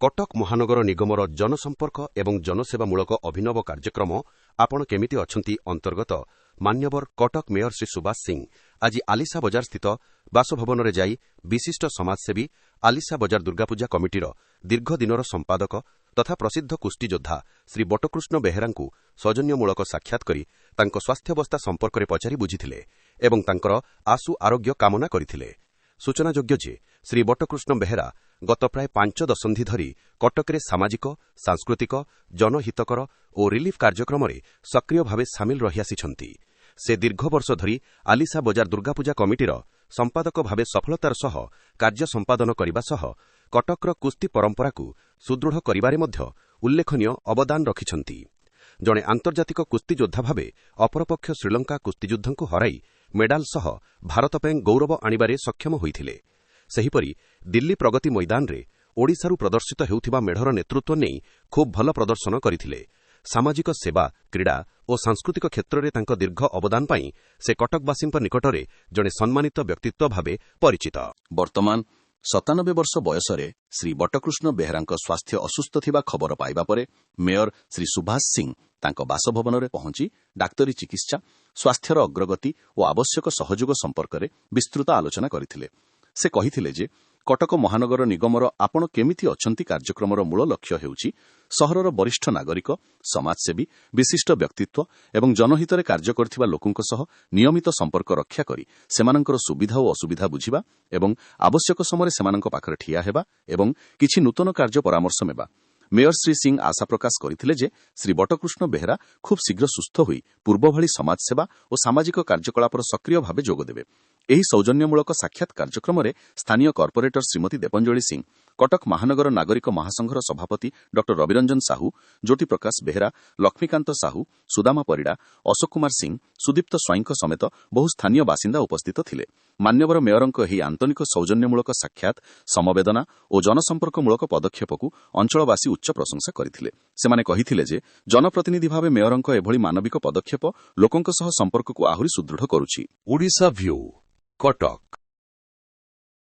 କଟକ ମହାନଗର ନିଗମର ଜନସମ୍ପର୍କ ଏବଂ ଜନସେବାମୂଳକ ଅଭିନବ କାର୍ଯ୍ୟକ୍ରମ ଆପଣ କେମିତି ଅଛନ୍ତି ଅନ୍ତର୍ଗତ ମାନ୍ୟବର କଟକ ମେୟର ଶ୍ରୀ ସୁବାସ ସିଂ ଆଜି ଆଲିସା ବଜାର ସ୍ଥିତ ବାସଭବନରେ ଯାଇ ବିଶିଷ୍ଟ ସମାଜସେବୀ, ଆଲିସା ବଜାର ଦୁର୍ଗାପୂଜା କମିଟିର ଦୀର୍ଘ ଦିନର ସମ୍ପାଦକ ତଥା ପ୍ରସିଦ୍ଧ କୁସ୍ତିଯୋଦ୍ଧା ଶ୍ରୀ ବଟକୃଷ୍ଣ ବେହେରାଙ୍କୁ ସୌଜନ୍ୟମୂଳକ ସାକ୍ଷାତ କରି ତାଙ୍କ ସ୍ୱାସ୍ଥ୍ୟବସ୍ଥା ସମ୍ପର୍କରେ ପଚାରି ବୁଝିଥିଲେ ଏବଂ ତାଙ୍କର ଆଶୁ ଆରୋଗ୍ୟ କାମନା କରିଥିଲେ। ସୂଚନାଯୋଗ୍ୟ ଯେ, ଶ୍ରୀ ବଟକୃଷ୍ଣ ବେହେରା ଗତ ପ୍ରାୟ 5 ଦଶନ୍ଧି ଧରି କଟକରେ ସାମାଜିକ, ସାଂସ୍କୃତିକ, ଜନହିତକର ଓ ରିଲିଫ୍ କାର୍ଯ୍ୟକ୍ରମରେ ସକ୍ରିୟ ଭାବେ ସାମିଲ ରହିଆସିଛନ୍ତି। ସେ ଦୀର୍ଘ ବର୍ଷ ଧରି ଆଲିସା ବଜାର ଦୁର୍ଗାପୂଜା କମିଟିର ସମ୍ପାଦକ ଭାବେ ସଫଳତାର ସହ କାର୍ଯ୍ୟ ସମ୍ପାଦନ କରିବା ସହ କଟକର କୁସ୍ତି ପରମ୍ପରାକୁ ସୁଦୃଢ଼ କରିବାରେ ମଧ୍ୟ ଉଲ୍ଲେଖନୀୟ ଅବଦାନ ରଖିଛନ୍ତି। ଜଣେ ଆନ୍ତର୍ଜାତିକ କୁସ୍ତିଯୋଦ୍ଧା ଭାବେ ଅପରପକ୍ଷ ଶ୍ରୀଲଙ୍କା କୁସ୍ତିଯୋଦ୍ଧାଙ୍କୁ ହରାଇ ମେଡାଲ ସହ ଭାରତ ପାଇଁ ଗୌରବ ଆଣିବାରେ ସକ୍ଷମ ହୋଇଥିଲେ। ସେହିପରି ଦିଲ୍ଲୀ ପ୍ରଗତି ମଇଦାନରେ ଓଡ଼ିଶାରୁ ପ୍ରଦର୍ଶିତ ହେଉଥିବା ମେଢ଼ର ନେତୃତ୍ୱ ନେଇ ଖୁବ୍ ଭଲ ପ୍ରଦର୍ଶନ କରିଥିଲେ। ସାମାଜିକ ସେବା, କ୍ରୀଡ଼ା ଓ ସାଂସ୍କୃତିକ କ୍ଷେତ୍ରରେ ତାଙ୍କ ଦୀର୍ଘ ଅବଦାନ ପାଇଁ ସେ କଟକବାସୀଙ୍କ ନିକଟରେ ଜଣେ ସମ୍ମାନିତ ବ୍ୟକ୍ତିତ୍ୱ ଭାବେ ପରିଚିତ। ବର୍ତ୍ତମାନ 97 ବର୍ଷ ବୟସରେ ଶ୍ରୀ ବଟକୃଷ୍ଣ ବେହେରାଙ୍କ ସ୍ୱାସ୍ଥ୍ୟ ଅସୁସ୍ଥ ଥିବା ଖବର ପାଇବା ପରେ ମେୟର ଶ୍ରୀ ସୁଭାଷ ସିଂ ତାଙ୍କ ବାସଭବନରେ ପହଞ୍ଚି ଡାକ୍ତରୀ ଚିକିତ୍ସା, ସ୍ୱାସ୍ଥ୍ୟର ଅଗ୍ରଗତି ଓ ଆବଶ୍ୟକ ସହଯୋଗ ସମ୍ପର୍କରେ ବିସ୍ତୃତ ଆଲୋଚନା କରିଥିଲେ। ସେ କହିଥିଲେ ଯେ କଟକ ମହାନଗର ନିଗମର ଆପଣ କେମିତି ଅଛନ୍ତି କାର୍ଯ୍ୟକ୍ରମର ମୂଳ ଲକ୍ଷ୍ୟ ହେଉଛି ସହରର ବରିଷ୍ଠ ନାଗରିକ, ସମାଜସେବୀ, ବିଶିଷ୍ଟ ବ୍ୟକ୍ତିତ୍ୱ ଏବଂ ଜନହିତରେ କାର୍ଯ୍ୟ କରୁଥିବା ଲୋକଙ୍କ ସହ ନିୟମିତ ସମ୍ପର୍କ ରକ୍ଷା କରି ସେମାନଙ୍କର ସୁବିଧା ଓ ଅସୁବିଧା ବୁଝିବା ଏବଂ ଆବଶ୍ୟକ ସମୟରେ ସେମାନଙ୍କ ପାଖରେ ଠିଆ ହେବା ଏବଂ କିଛି ନୂତନ କାର୍ଯ୍ୟ ପରାମର୍ଶ ନେବା। ମେୟର ଶ୍ରୀ ସିଂ ଆଶା ପ୍ରକାଶ କରିଥିଲେ ଯେ ଶ୍ରୀ ବଟକୃଷ୍ଣ ବେହେରା ଖୁବ୍ ଶୀଘ୍ର ସୁସ୍ଥ ହୋଇ ପୂର୍ବଭଳି ସମାଜସେବା ଓ ସାମାଜିକ କାର୍ଯ୍ୟକଳାପର ସକ୍ରିୟ ଭାବେ ଯୋଗଦେବେ। ଏହି ସୌଜନ୍ୟମୂଳକ ସାକ୍ଷାତ କାର୍ଯ୍ୟକ୍ରମରେ ସ୍ଥାନୀୟ କର୍ପୋରେଟର ଶ୍ରୀମତୀ ଦେବଞ୍ଜଳି ସିଂ, କଟକ ମହାନଗର ନାଗରିକ ମହାସଂଘର ସଭାପତି ଡ ରବିରଞ୍ଜନ ସାହୁ, ଜ୍ୟୋତି ପ୍ରକାଶ ବେହେରା, ଲକ୍ଷ୍ମୀକାନ୍ତ ସାହୁ, ସୁଦାମା ପରିଡ଼ା, ଅଶୋକ କୁମାର ସିଂ, ସୁଦୀପ୍ତ ସ୍ୱାଇଁଙ୍କ ସମେତ ବହୁ ସ୍ଥାନୀୟ ବାସିନ୍ଦା ଉପସ୍ଥିତ ଥିଲେ। ମାନ୍ୟବର ମେୟରଙ୍କ ଏହି ଆନ୍ତରିକ ସୌଜନ୍ୟମୂଳକ ସାକ୍ଷାତ, ସମବେଦନା ଓ ଜନସମ୍ପର୍କମୂଳକ ପଦକ୍ଷେପକୁ ଅଞ୍ଚଳବାସୀ ଉଚ୍ଚ ପ୍ରଶଂସା କରିଥିଲେ। ସେମାନେ କହିଥିଲେ ଯେ ଜନପ୍ରତିନିଧି ଭାବେ ମେୟରଙ୍କ ଏଭଳି ମାନବିକ ପଦକ୍ଷେପ ଲୋକଙ୍କ ସହ ସମ୍ପର୍କକୁ ଆହୁରି ସୁଦୃଢ଼ କରୁଛି। ଓଡ଼ିଶା ଭ୍ୟୁ, କଟକ।